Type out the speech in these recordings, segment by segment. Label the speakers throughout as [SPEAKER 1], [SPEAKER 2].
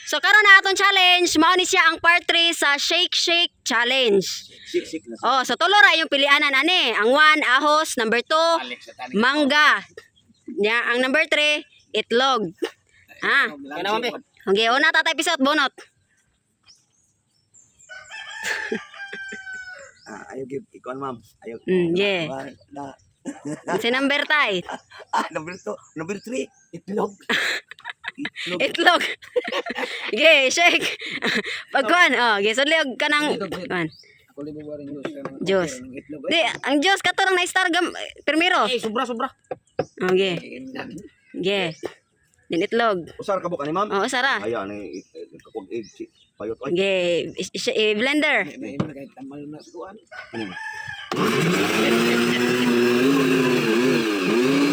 [SPEAKER 1] So karon na atong challenge, mao ni siya ang part 3 sa Shake Shake Challenge.
[SPEAKER 2] Sik sik na.
[SPEAKER 1] Oh, so tulo ra yung pilianan ani. Ang 1 ahos, number 2
[SPEAKER 2] Alex sa tani.
[SPEAKER 1] mangga. Nya ang number 3 itlog. Ha?
[SPEAKER 2] Kaya naman be.
[SPEAKER 1] Okay, una Tatay Pisot bunot.
[SPEAKER 2] Ah, ayaw give ikaw ma'am. Ayaw.
[SPEAKER 1] Yeah.
[SPEAKER 2] Na.
[SPEAKER 1] Si number tay.
[SPEAKER 2] Ah, number 2, number 3, itlog. Itlog.
[SPEAKER 1] Itlog. Okay, shake. Pagkuan, oh, okay, so liog ka ng kuan.
[SPEAKER 3] Ako libo ba rin Diyos?
[SPEAKER 1] Diyos.
[SPEAKER 3] Itlog.
[SPEAKER 1] Di, ang Diyos kato lang na-star gam primero.
[SPEAKER 3] Eh, sobra, sobra.
[SPEAKER 1] Okay. Okay. Din itlog.
[SPEAKER 2] Usar ka buka ni ma'am?
[SPEAKER 1] Oo, Sara.
[SPEAKER 2] Ayan ni kakog egg si payot oy.
[SPEAKER 1] Okay, blender.
[SPEAKER 3] May na kahit tamal na sa kuan.
[SPEAKER 2] Ano?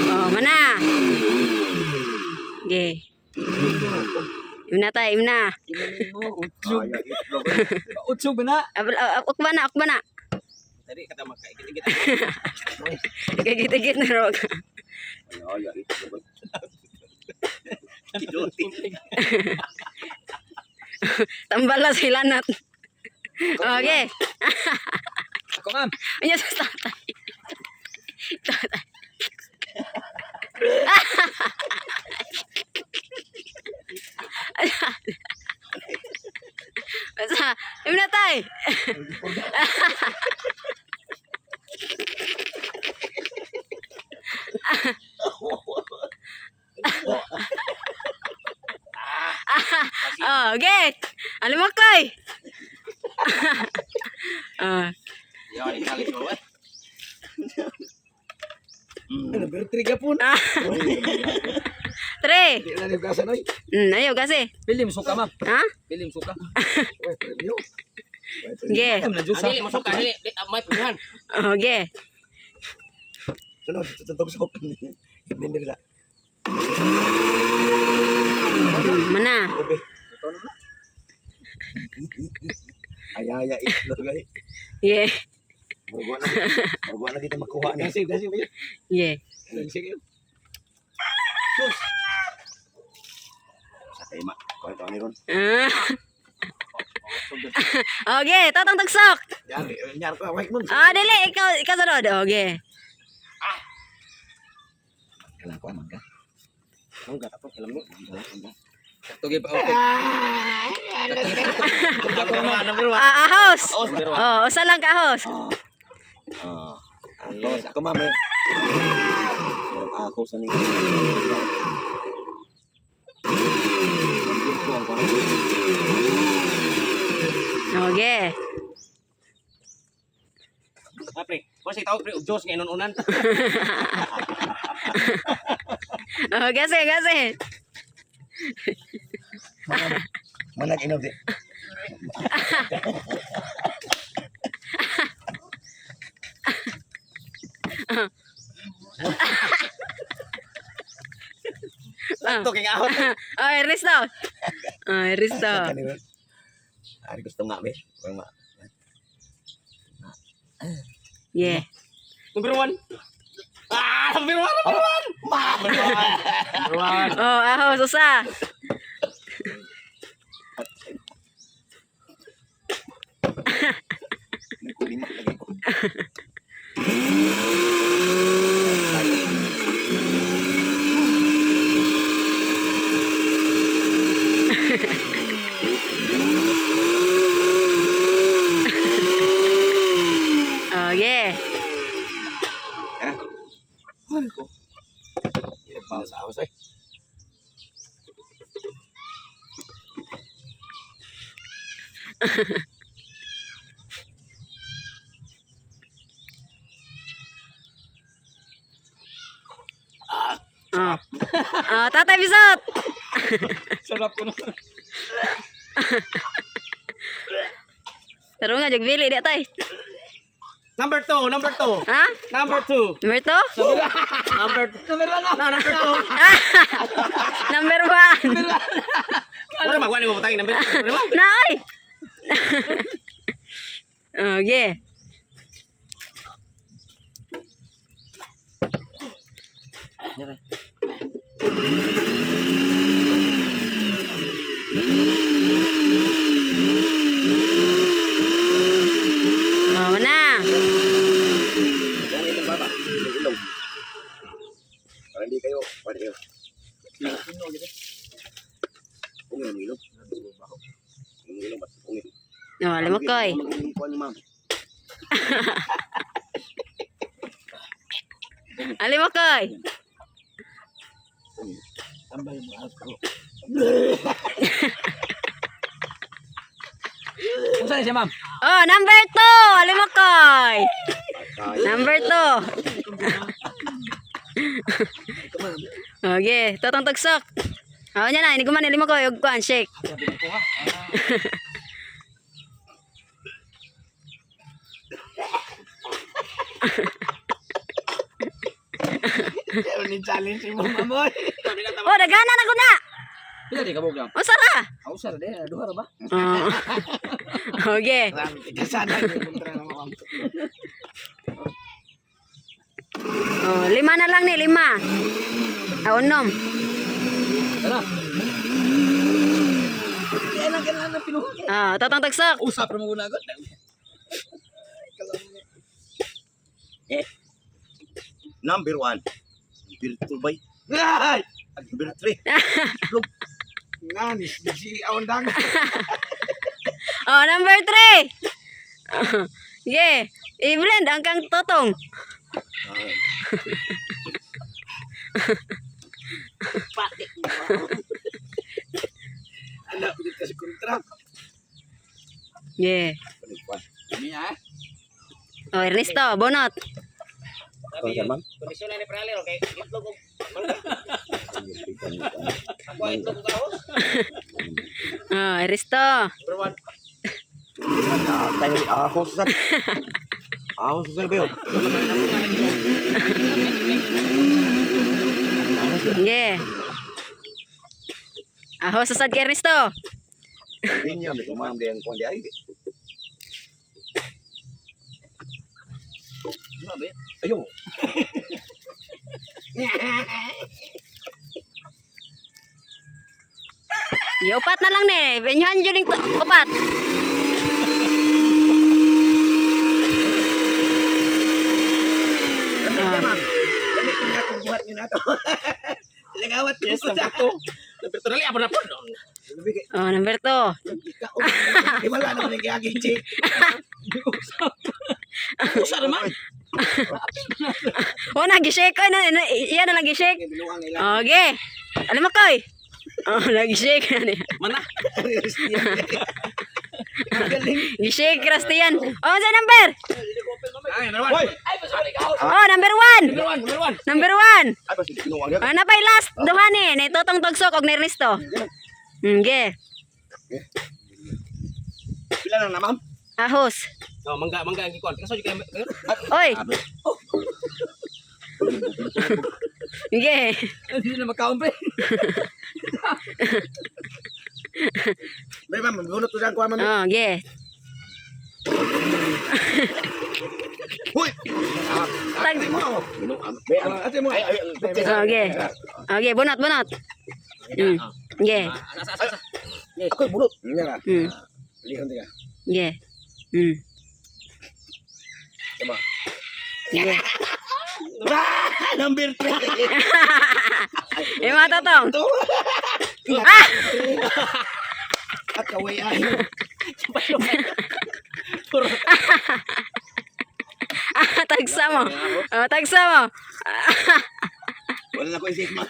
[SPEAKER 1] Oh, mana. Okay. Imna tayo, imna.
[SPEAKER 3] Kinanin mo, utsog.
[SPEAKER 2] Ayan itlog.
[SPEAKER 3] Utsog ba na?
[SPEAKER 1] Ukba na, ukba na.
[SPEAKER 3] Dali ka tama kaigit-igit.
[SPEAKER 1] Gigit-gigit na rog.
[SPEAKER 2] Ayan itlog. Kiduti.
[SPEAKER 1] Tambala sila nat. Okay.
[SPEAKER 3] Ako ma'am.
[SPEAKER 1] Ano sa tatay? Tatay. Basta, imna tay. Oh, okay. Alam mo koy. Ah.
[SPEAKER 3] Yo, ikalit ko. Number 3 ka po.
[SPEAKER 1] Ah. Tre.
[SPEAKER 3] Di na nagkasan oy.
[SPEAKER 1] Ayaw kasi.
[SPEAKER 3] Pilim suka ma'am.
[SPEAKER 1] Ha?
[SPEAKER 3] Pilim suka.
[SPEAKER 1] Okay.
[SPEAKER 3] Am na Diyos.
[SPEAKER 4] Dili, masuk ka, dili, dili, may pilihan.
[SPEAKER 1] Okay.
[SPEAKER 2] Sunod tutog sok. Blender sa.
[SPEAKER 1] Mana.
[SPEAKER 2] Ube. Ayaya itlog ay.
[SPEAKER 1] Yeah.
[SPEAKER 2] Murag na. Murag na kita makuha ni.
[SPEAKER 3] Kasi kasi
[SPEAKER 1] Yeah.
[SPEAKER 3] Sige.
[SPEAKER 2] Sus. Sa kay ma. Kuha ito ni ron.
[SPEAKER 1] Ah. Okay, tatang tagsok.
[SPEAKER 3] Yari, nyar ko away mo.
[SPEAKER 1] Ah, dili ikaw ikaw sunod. Okay.
[SPEAKER 2] Kailangan ko mangga.
[SPEAKER 4] Mangga ka to, alam mo.
[SPEAKER 2] Mangga, mangga.
[SPEAKER 3] Tugi pa okay.
[SPEAKER 4] Number one, number one.
[SPEAKER 1] Ah, ahos.
[SPEAKER 4] Number one.
[SPEAKER 1] Oh, usa lang ka ahos.
[SPEAKER 2] Ah. Ako, ako ma'am eh. Meron ako sa ni.
[SPEAKER 1] Okay.
[SPEAKER 4] Ah, pre, kasi tawag pre, og Diyos nga inununan.
[SPEAKER 1] Oh, kasi kasi.
[SPEAKER 2] Manag inom di.
[SPEAKER 4] Sakto kay ahot.
[SPEAKER 1] Oh, Ernesto. Oh, Ernesto.
[SPEAKER 2] Kanina. Ari gusto nga be. Parang
[SPEAKER 1] Yeah.
[SPEAKER 4] Number one. Ah, number one, number one. Number one. Number one.
[SPEAKER 1] Oh, ahos usa.
[SPEAKER 2] Nagkulima lagi ko.
[SPEAKER 1] Oh, yeah.
[SPEAKER 2] Ay ko. Pa sa house ay.
[SPEAKER 1] Oh. Oh, Tatay Bisot.
[SPEAKER 3] Sarap ko na.
[SPEAKER 1] Taro nga jagbili di tay.
[SPEAKER 4] Number two, number two.
[SPEAKER 1] Ha?
[SPEAKER 4] Number two.
[SPEAKER 1] Number 2?
[SPEAKER 4] Number
[SPEAKER 3] Number 1
[SPEAKER 4] No, number two.
[SPEAKER 1] Number 1.
[SPEAKER 4] Wala magwala mo butang number two. Number one.
[SPEAKER 1] Na oy. Oh, yeah.
[SPEAKER 2] Pungin ang ilong. Ang ilong ba't pungin?
[SPEAKER 1] Oh, alimokoy.
[SPEAKER 2] Ang kuan ni ma'am.
[SPEAKER 1] Alimokoy.
[SPEAKER 4] Tambay mo ako.
[SPEAKER 3] Kung saan siya, ma'am?
[SPEAKER 1] Oh, number 2. Alimokoy. Number 2. Okay, totong tagsok. Oh, nya na, ini guman alimokoy og kuan shake.
[SPEAKER 4] Pero ni challenge si mama mo.
[SPEAKER 1] Oh, dagana na ko na.
[SPEAKER 3] Pila di kabog lang.
[SPEAKER 1] Usa ra.
[SPEAKER 3] Ako sa di, duha ra ba?
[SPEAKER 1] Oh. Okay.
[SPEAKER 4] Marami tigasana yung kontra ng mama.
[SPEAKER 1] Oh, lima na lang ni, lima. Ah, unom.
[SPEAKER 3] Tara.
[SPEAKER 4] Kaya lang kailangan ng pinuha.
[SPEAKER 1] Ah, totong tagsok.
[SPEAKER 3] Usap ra mo una agad.
[SPEAKER 2] Number 1. Number 2 bay.
[SPEAKER 4] Ay!
[SPEAKER 2] Number 3.
[SPEAKER 4] Nanis, si Aundang.
[SPEAKER 1] Oh, number 3. Yeah. I-blend ang kang totong.
[SPEAKER 4] Anak, dito si kontra.
[SPEAKER 1] Yeah.
[SPEAKER 3] Ini ah.
[SPEAKER 1] Oh, Ernesto, bonot.
[SPEAKER 2] Ikaw dyan, ma'am.
[SPEAKER 4] Kondisyon na ni Prale, okay? Itlog ko. Ako itlog ko ako.
[SPEAKER 1] Oh, Ernesto.
[SPEAKER 4] Number 1.
[SPEAKER 2] Tayo ni ahos sa. Ahos sa ba yun?
[SPEAKER 1] Yeah. Aho sa sad kay Ernesto.
[SPEAKER 2] Hindi niya, may kumam din kuan di ay. Ayo.
[SPEAKER 1] Upat na lang ni. Benyahan jud ning upat.
[SPEAKER 4] Ma'am, dali ko na akong buhat niyo na to. Lagawat ko
[SPEAKER 3] Yes,
[SPEAKER 4] sa.
[SPEAKER 3] number 2. Number 2 dali ako na po.
[SPEAKER 1] Oh, number 2.
[SPEAKER 4] Di wala naman ang giyagi, Chick.
[SPEAKER 3] Usa ra man.
[SPEAKER 1] Oh, na gi-shake oy na, iya na lang gi-shake.
[SPEAKER 4] Binuang ila.
[SPEAKER 1] Okay. Alam mo koy. Oh, nag-shake na niya.
[SPEAKER 3] Mana.
[SPEAKER 4] Ang galing.
[SPEAKER 1] Gi-shake Rastian. Oh, sa number?
[SPEAKER 3] Ay, number 1. Ay, basta ikaw.
[SPEAKER 1] Oh, number 1.
[SPEAKER 3] Number 1, number 1.
[SPEAKER 1] Number 1.
[SPEAKER 2] Ay basta kinuha niya.
[SPEAKER 1] Oh, napay last duha ni ni Totong Tagsok og ni Ernesto. Okay.
[SPEAKER 2] Pila na na, ma'am?
[SPEAKER 1] Ahos.
[SPEAKER 3] Oh, mangga mangga ang gikuan. Kaso jud kay
[SPEAKER 1] Oy. Okay.
[SPEAKER 3] hindi na makaon pre.
[SPEAKER 4] Bay, ma'am, magbunot ko dyan kuha, ma'am.
[SPEAKER 1] Oh, okay.
[SPEAKER 2] Hoy.
[SPEAKER 1] Tag
[SPEAKER 2] Be, ang
[SPEAKER 4] Ate mo.
[SPEAKER 2] ay ay.
[SPEAKER 1] Okay. Okay, bunot, bunot. Okay.
[SPEAKER 3] Asa asa asa.
[SPEAKER 2] Ako bunot.
[SPEAKER 4] Nga na. Lihon ka.
[SPEAKER 1] Okay.
[SPEAKER 2] Tama.
[SPEAKER 1] Okay.
[SPEAKER 4] Ah, number 3.
[SPEAKER 1] Eh, mga totong.
[SPEAKER 4] At kaway ay.
[SPEAKER 1] Ah, tagsa mo. Oh, tagsa mo.
[SPEAKER 2] Wala na ko isip, ma'am.